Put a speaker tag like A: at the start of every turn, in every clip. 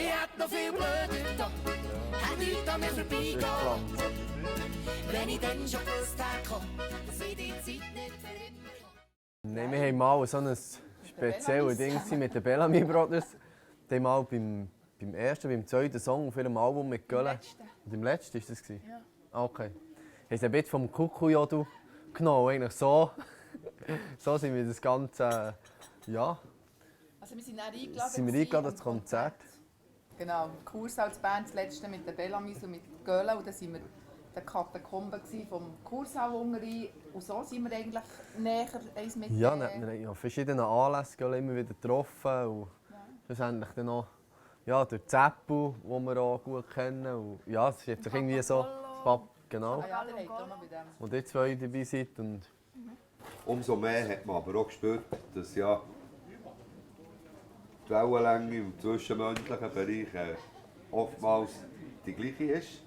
A: Ich hätte noch viel blöder da, hätte ich an mir vorbeigehen. Wenn ich dann schon gewusst hätte, dass ich die Zeit nicht für immer komme.
B: Nein, wir haben mal so ein spezielles Ding mit den Bellamy Brothers. Die haben mal beim ersten, beim zweiten Song auf ihrem Album mit Gölle. Und im letzten war das? Ja. Okay. Haben sie ein bisschen vom Kuckuck-Jodel genommen, eigentlich so. So sind wir das Ganze, ja.
C: Also wir sind auch eingeladen.
B: Sind wir eingeladen ans Konzert?
C: Genau, Kursaal als Band, das letzte mit den Bellamys und mit Göhle. Und dann waren wir der Katakomben vom Kursaal unten. Und so sind wir eigentlich näher eins mit
B: ja, wir haben an verschiedenen Anlässen immer wieder getroffen. Und schlussendlich dann noch ja, durch Zeppel, die wir auch gut kennen. Und ja, es ist jetzt irgendwie so. Genau. Und ihr zwei dabei seid. Und
D: umso mehr hat man aber auch gespürt, dass ja die Wellenlänge im zwischenmenschlichen Bereich oftmals die gleiche ist.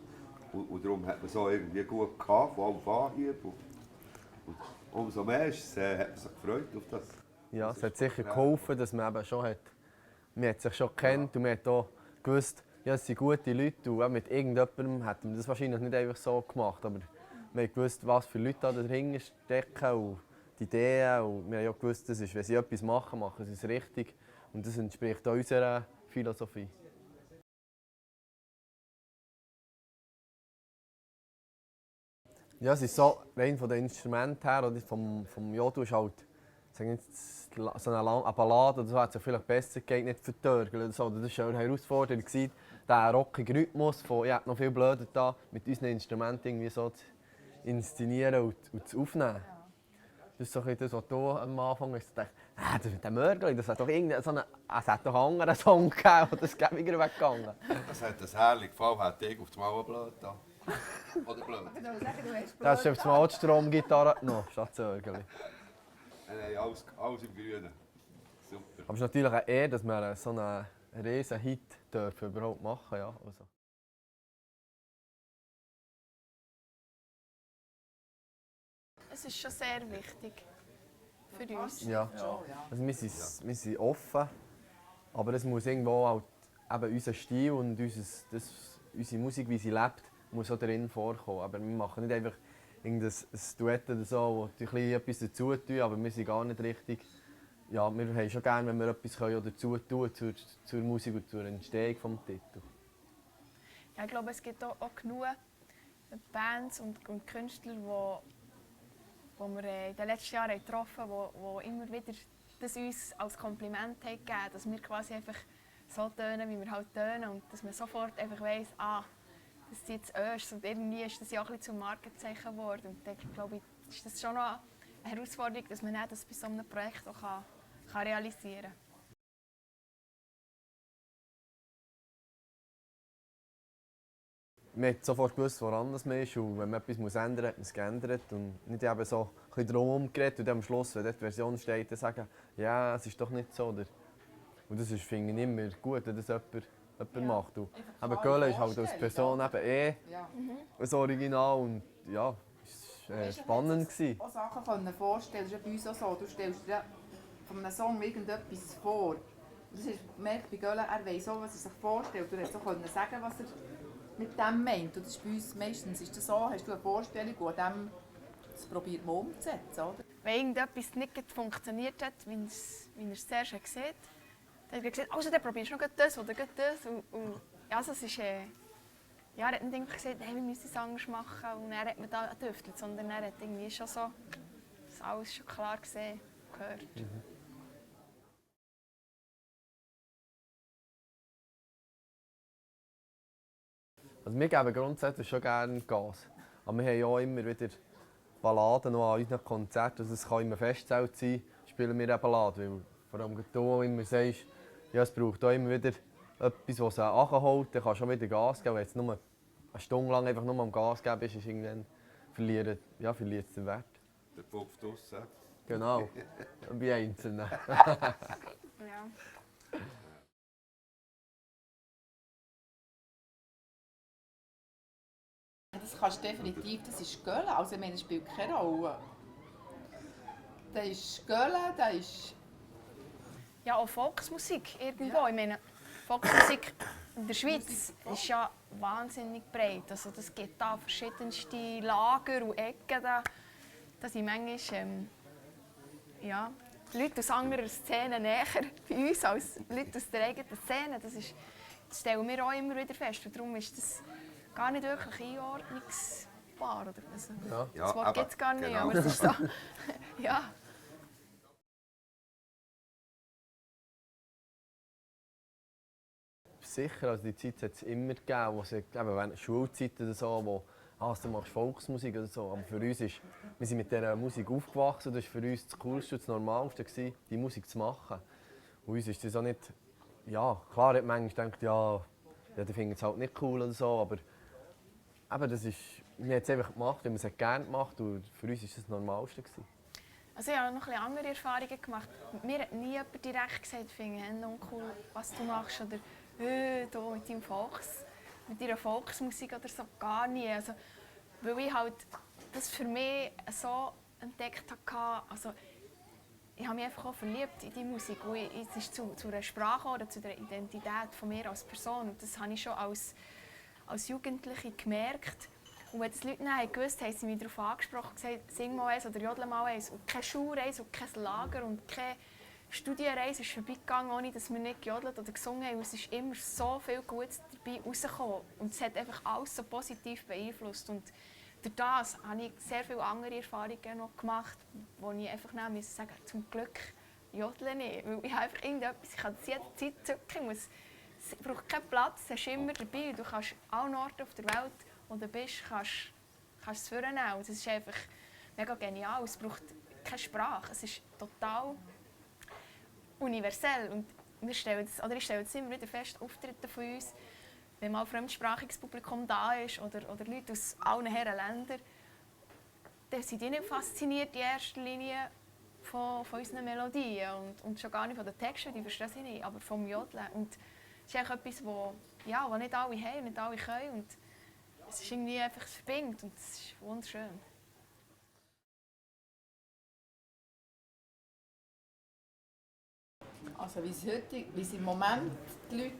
D: Und darum hat man es auch irgendwie gut gehabt, von Anfang an hier. Und umso mehr hat man sich gefreut auf das.
B: Ja, es hat sicher geholfen, dass man eben schon hat. Man hat sich schon gekannt und man hat auch gewusst, ja, es sind gute Leute. Und auch mit irgendjemandem hätten wir das wahrscheinlich nicht einfach so gemacht. Aber wir haben gewusst, was für Leute da dahinter stecken und die Ideen. Und wir haben auch gewusst, dass ist, wenn sie etwas machen, machen sie es richtig. Und das entspricht auch unserer Philosophie. Ja, es ist so, rein von den Instrumenten her, oder vom Jodel ist halt so eine Ballade, oder so hat es ja vielleicht besser geeignet für Törgel oder so. Das war eine Herausforderung, diesen rockigen Rhythmus von «Ich hätte noch viel blöder da» mit unseren Instrumenten irgendwie so zu inszenieren und zu aufnehmen. Das ist so das, was du am Anfang hast gedacht hast, der Mörgeli, das hat doch einen anderen Song gegeben, der das wieder weggegangen.
D: Das hat das herrlich gefallen, hätte ich auf die Mauer blöd da. Oder blöd?
B: Das ist auf die Malstromgitarre genommen, statt das Mörgeli.
D: Nein, alles im Grünen. Super.
B: Aber es ist natürlich eine Ehre, dass wir so einen riesen Hit überhaupt machen dürfen. Ja, also.
E: Es ist schon sehr wichtig für uns.
B: Ja. Also wir sind offen, aber es muss irgendwo halt eben unser Stil und unsere Musik, wie sie lebt, muss auch darin vorkommen. Aber wir machen nicht einfach irgendein Duett oder so, wo wir etwas dazu tun, aber wir sind gar nicht richtig. Ja, wir haben schon gerne, wenn wir etwas dazu tun zur Musik und zur Entstehung des Titels.
E: Ja, ich glaube, es gibt auch genug Bands und Künstler, die wir in den letzten Jahren getroffen haben, die immer wieder das uns als Kompliment haben gegeben haben, dass wir quasi einfach so tönen, wie wir halt tönen und dass man sofort einfach weiss, das ist jetzt erst und irgendwie ist das ja auch ein bisschen zum Markenzeichen geworden. Und dann glaube ich, ist das schon noch eine Herausforderung, dass man das bei so einem Projekt auch kann realisieren kann.
B: Man hat sofort gewusst, woran man ist und wenn man etwas ändern muss, hat man es geändert und nicht eben so ein bisschen drum geredet und dann am Schluss, wenn dort die Version steht, dann sagen, ja, es ist doch nicht so. Und das ist, finde ich, immer gut, wenn das jemand macht. Und eben Gölle ist halt als Person eben ein Original und ja, es war spannend.
C: Auch Sachen vorstellen, das ist ja bei uns auch so, du stellst dir von einem Song irgendetwas vor. Das ist, merkt bei Gölle, er weiss auch, was er sich vorstellt. Du hättest auch sagen, was er mit dem meint. Und das ist bei uns meistens ist das so, hast du eine Vorstellung, und an dem das probiert man umzusetzen, oder?
E: Wenn irgendetwas nicht funktioniert hat, wie er es zuerst gesehen hat, dann hat er gesagt, also dann probierst du noch das oder das. Und ja, also es ist, er hat nicht einfach gesagt, hey, wir müssen es anders machen und er hat mir da getüftelt, sondern er hat irgendwie schon so das alles schon klar gesehen, gehört.
B: Also wir geben grundsätzlich schon gerne Gas. Aber wir haben ja auch immer wieder Balladen noch an unseren Konzerten. Also es kann immer Festzelt sein, spielen wir eine Ballade. Weil vor allem du immer sagst, ja, es braucht auch immer wieder etwas, was sie anholt, dann kannst du schon wieder Gas geben. Wenn jetzt nur eine Stunde lang einfach nur am Gas geben bist, ist irgendwann verliert es den Wert.
D: Der Pfupf draussen.
B: Genau, bei Einzelnen.
E: Ja.
C: Das kannst du definitiv, das ist Gölle, also ich meine, es spielt keine Rolle. Das ist Gölle, das ist...
E: Ja, auch Volksmusik irgendwo. Ja. Ich meine, Volksmusik in der Schweiz ist ja wahnsinnig breit. Also das gibt da verschiedenste Lager und Ecken. Da sind manchmal Leute aus anderen Szenen näher bei uns als Leute aus der eigenen Szene. Das stellen wir auch immer wieder fest. Und darum ist das gar nicht wirklich einordnungsbar. Oder? Also,
D: Ja,
E: das Wort gibt es gar nicht,
D: genau.
E: aber es ist so. Ja.
B: Sicher, also die Zeit hat es immer gegeben, wo es eben während der Schulzeit oder so, wo du machst Volksmusik oder so. Aber für uns ist, wir sind mit dieser Musik aufgewachsen, das war für uns das Coolste und das Normalste, gewesen, die Musik zu machen. Und uns ist das auch nicht, ja, klar hat man manchmal gedacht, die finden es halt nicht cool oder so, aber eben, das ist, wir haben es einfach gemacht, wir haben es gerne gemacht und für uns war das Normalste gewesen.
E: Also ich habe noch ein bisschen andere Erfahrungen gemacht. Mir hat nie jemand direkt gesagt, ich finde es uncool, was du machst. Oder du mit deiner Volksmusik oder so, gar nie. Also, weil ich halt das für mich so entdeckt habe. Also, ich habe mich einfach auch verliebt in die Musik. Und es ist zu einer Sprache oder zu der Identität von mir als Person. Und das habe ich schon als Jugendliche gemerkt. Und wenn das Leute nicht gewusst haben, sie mich darauf angesprochen und gesagt, sing mal eins oder jodle mal eins. Und keine Schulreise und kein Lager und keine Studienreise ist vorbeigegangen, ohne dass wir nicht gejodelt oder gesungen haben. Und es ist immer so viel Gutes dabei rausgekommen. Und es hat einfach alles so positiv beeinflusst. Und durch das habe ich sehr viele andere Erfahrungen noch gemacht, wo ich einfach sagen musste, zum Glück jodle nicht. Weil ich habe einfach irgendetwas, ich kann es jederzeit zücken. Es braucht keinen Platz, es ist immer dabei. Du kannst an allen Orten auf der Welt, wo du bist, kannst es vornehmen. Das ist einfach mega genial. Es braucht keine Sprache. Es ist total universell. Und ich stelle das immer wieder fest, Auftritte von uns, wenn mal ein fremdsprachiges Publikum da ist oder Leute aus allen Herren Ländern, dann sind die nicht fasziniert in erster Linie von unseren Melodien und schon gar nicht von den Texten, die verstehen sie nicht, aber vom Jodeln. Und es ist etwas, was nicht alle haben und nicht alle können. Und es ist irgendwie einfach, es verbindet und es ist wunderschön.
C: Also wie sie im Moment die Leute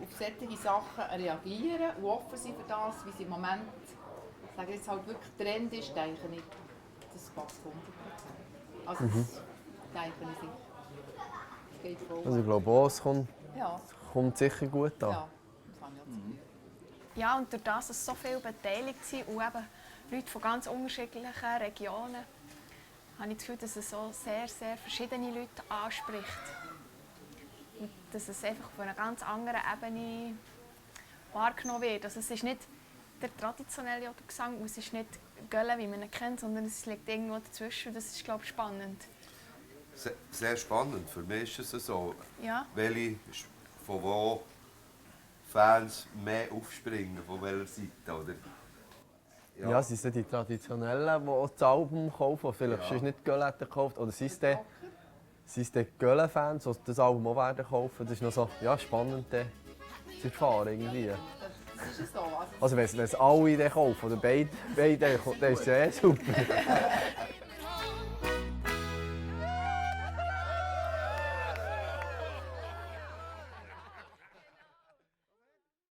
C: auf solche Sachen reagieren und offen sind für das, wie sie im Moment, sage jetzt halt wirklich Trend ist, denke ich, das passt 100%. Also das denke ich sicher. Das geht voll.
B: Also ich glaube auch, es
C: Ja,
B: kommt sicher gut an.
C: ja, das habe ich auch das Gefühl.
E: Ja, und durch das, dass so viele beteiligt sind und eben Leute von ganz unterschiedlichen Regionen, habe ich das Gefühl, dass es so sehr, sehr verschiedene Leute anspricht. Und dass es einfach auf einer ganz anderen Ebene wahrgenommen wird. Also es ist nicht der traditionelle Jodelgesang und es ist nicht Gölle, wie man ihn kennt, sondern es liegt irgendwo dazwischen. Das ist, glaube ich, spannend.
D: Sehr spannend. Für mich ist es so,
E: Ja.
D: von wo Fans mehr aufspringen, von welcher Seite. Oder?
B: Ja, sind es die Traditionellen, die auch das Album kaufen, die vielleicht
D: Ja.
B: sonst nicht Gölle hätten gekauft? Oder sind es die Gölle-Fans, die das Album auch werden kaufen? Das ist noch so spannend zu erfahren irgendwie.
C: Das ist so.
B: Also wenn es alle dann kaufen, oder beide dann ist es ja super.